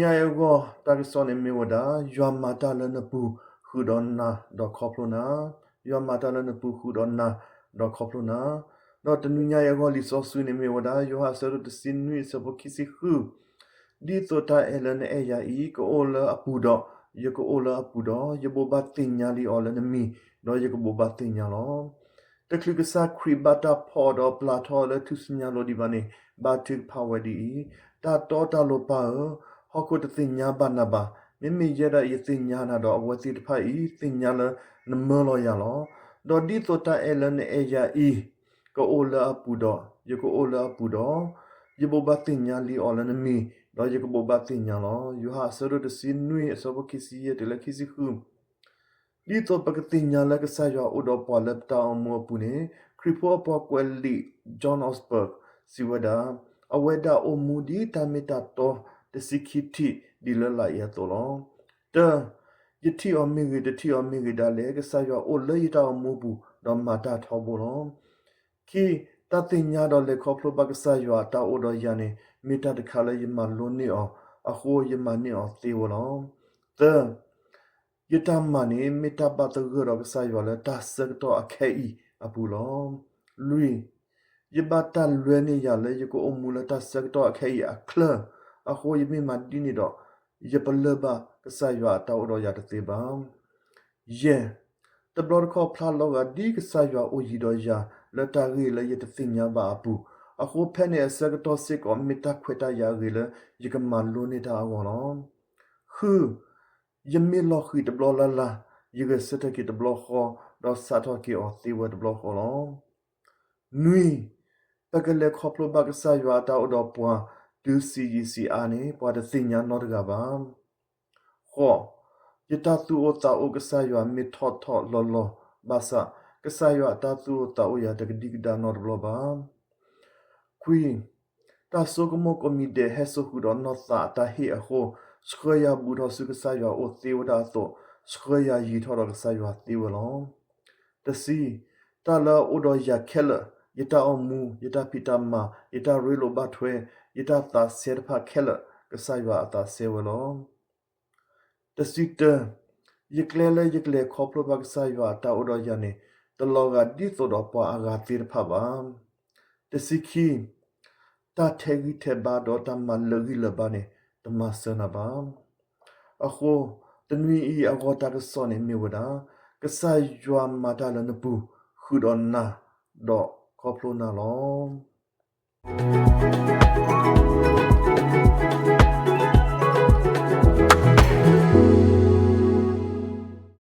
ညါအံၤအဂီၢ် တၢ်ကစီၣ်န့ၣ်မ့ၢ်ဝဲဒၣ် ယွၤမၤတၢ်လၢနပူၤ ဃုာ်ဒီးနၤ ဒီးခီဖျိနၤ, ယွၤမၤတၢ်လၢနပူၤ ဃုာ်ဒီးနၤ ဒီးခီဖျိနၤ, ဒီးတနွံညါအံၤအဂီၢ် လံာ်စီဆှံန့ၣ်မ့ၢ်ဝဲဒၣ် ယိၤဟၣ်အဆၢဒိၣ်တဆံနွံ အဆၢဖိခံဆံဃု ဒ်သိးတၢ်အဲၣ်လၢနအဲၣ်ယၤအံၤ ကအိၣ်လၢအပူၤဒီး ယကအိၣ်လၢအပူၤဒီး ယဘိးဘၣ်သ့ၣ်ညါလံအီၤလၢနမံၤ, ဒီးယကဘိးဘၣ်သ့ၣ်ညါလီၤ. တချုးကစၢ်ခရံာ်ဘၣ်တၢ်ဖီၣ်အီၤဒီးပျၢ်ထီၣ်အီၤလၢထူၣ်စုညါလိၤဒံးဘၣ်န့ၣ် ဘါထုကဖၣ်ဝဲဒ်အံၤ, တၢ်တီတၢ်လိၤပၢ်ဧၢ, ဟီၣ်ခိၣ်တသ့ၣ်ညါဘၣ်နၤဘၣ်. မ့မ့ၢ်ယဲဒၣ်အံၤယသ့ၣ်ညါနၤဒီး အဝဲသ့ၣ်တဖၣ်အံၤသ့ၣ်ညါလၢနမၢလီၤယၤလီၤ. ဒီးဒ်သိးတၢ်အဲၣ်လၢနအဲၣ်ယၤအံၤ ကအိၣ်လၢအပူၤဒီး ယကအိၣ်လၢအပူၤဒီး ယဘိးဘၣ်သ့ၣ်ညါလံအီၤလၢနမံၤ, ဒီးယကဘိးဘၣ်သ့ၣ်ညါလီၤ. ယိၤဟၣ်အဆၢဒိၣ်တဆံနွံ အဆၢဖိခံဆံယဲၢ်တုၤလၢခံဆံဃု ဒ်သိးပကသ့ၣ်ညါလၢကစၢ်ယွၤအိၣ်ဒီးပှၤလၢပတၢ်အိၣ်မူအပူၤန့ၣ်, ခရံာ်ဖိအပှၤကွဲးလံာ် John Osberg စံးဝဲဒၣ်, အဝဲဒၣ်အိၣ်မူဒ်တၢ်မ့ၢ်တၢ်တီတဆံခံထံၣ်ဒ်လၢလာ်အံၤအသိးလီၤ. တၢ, ယထံၣ်အီၤမ့ၢ်ဂ့ၤ တထံၣ်အီၤမ့ၢ်ဂ့ၤဒၣ်လဲာ် ကစၢ်ယွၤအိၣ်လၢယတၢ်အိၣ်မူပူၤ ဒီးမၤတၢ်ထီဘိလီၤ. ခံ, တၢ်သ့ၣ်ညါဒီးလဲၤခီဖျိဘၣ်ကစၢ်ယွၤအတၢ်အိၣ်ဒီးယၤန့ၣ် မ့ၢ်တၢ်တခါလၢယမၤလိန့ၢ်အီၤ, အဃိယမၤန့ၢ်အီၤသ့ဝဲလီၤ. သၢ, ယတၢ်မၤန့ၣ် မ့ၢ်တၢ်ဘၣ်သဂၢၢ်ဒီးကစၢ်ယွၤလၢတၢ်ဆၢကတီၢ်အခဲအံၤအပူၤလီၤ. လွံၢ်, ယဘၣ်တၢ်လွဲန့ၢ်ယၤလၢယကအိၣ်မူလၢတၢ်ဆၢကတီၢ်အခဲအံၤအချၢ, အဃိယမ့ၢ်မၤဒ်န့ၣ်ဒီး ယပလၢၢ်ဘၣ်ကစၢ်ယွၤအတၢ်အိၣ်ဒီးယၤတသ့ဘၣ်. ယဲၢ်, တဘျီတခီၣ်ဖျါလီၤဂာ်ဒ်ကစၢ်ယွၤအိၣ်ယံၤဒီးယၤ လၢတၢ်ဂ့ၢ်လၢယတသ့ၣ်ညါဘၣ်အပူၤ, အဃိဖဲန့ၣ်အဆၢကတီၢ်စ့ၢ်ကီး မ့ၢ်တၢ်ခွဲးတၢ်ယာ်အဂ့ၤလၢယကမၤလိန့ၢ်တၢ်အဂီၢ်လီၤ. ဃု, ယမ့ၢ်လီၤဃံၤတဘျီလၢ်လၢ်, ယဂဲၤဆၢထၢၣ်က့ၤတဘျီဃီ, ဒီးစးထီၣ်က့ၤအီၤသ့ဝဲတဘျီဃီလီၤ. နွံ, ပကလဲၤခီဖျိဘၣ်ကစၢ်ယွၤအတၢ်အိၣ်ဒီးပှၤ တုၤဆံးယံာ်ဆံးအါန့ၣ် ပှၤတသ့ၣ်ညါနီတဂၤဘၣ်. ဃိး, ယတၢ်သူၣ်အိၣ်သးအိၣ်ကစၢ်ယွၤမ့ၢ်ထီၣ်ထီၣ်လီၤလီၤဘၣ်ဆၣ်, ကစၢ်ယွၤအတၢ်သူၣ်အိၣ်သးအိၣ်ယၤတကဒံကဒါနီတဘျီဘၣ်. ခွံ, တၢ်ဆိကမိၣ်ကိးမံၤဒဲးဟဲစိာ်ဃုာ်ဒီးနီၢ်သးအတၢ်ဟ့ၣ်အဃိ, ဆှၢယၤဘူးထီၣ်ဆူကစၢ်ယွၤအအိၣ်သ့ဝဲဒၣ်အသိး, ဆှၢယၤယံၤထီၣ်ဒီးကစၢ်ယွၤသ့ဝဲလီၤ. တဆံ, တၢ်လၢအအိၣ်ဒီးယၤခဲလၢာ်, ယတၢ်အိၣ်မူ, ယတၢ်ဖံးတၢ်မၤ, ယတၢ်ရ့လိာ်ဘၣ်ထွဲ, ယတၢ်သးစဲတဖၣ်ခဲလၢာ်, ကစၢ်ယွၤအသးစဲဝဲလီၤ. တဆံတၢ, ယကျဲလၢယကလဲၤခီဖျိဘၣ်ကစၢ်ယွၤအတၢ်အိၣ်ဒီးယၤန့ၣ် တလီၤဂာ်ဒ်သိးဒီးပှၤအဂၤသ့ၣ်တဖၣ်ဘၣ်. တဆံခံ, တၢ်ထဲးဂံၢ်ထဲးဘါဒီးတၢ်မၤလၢာ်ဂံၢ်လၢာ်ဘါန့ၣ် တမၤစၢၤနၤဘၣ်. အဃိ, တနွံအံၤအဂီၢ်တၢ်ကစီၣ်န့ၣ်မ့ၢ်ဝဲဒၣ်, ကစၢ်ယွၤမၤတၢ်လၢနပူၤ ဃုာ်ဒီးနၤ ဒီးခီဖျိနၤလီၤ.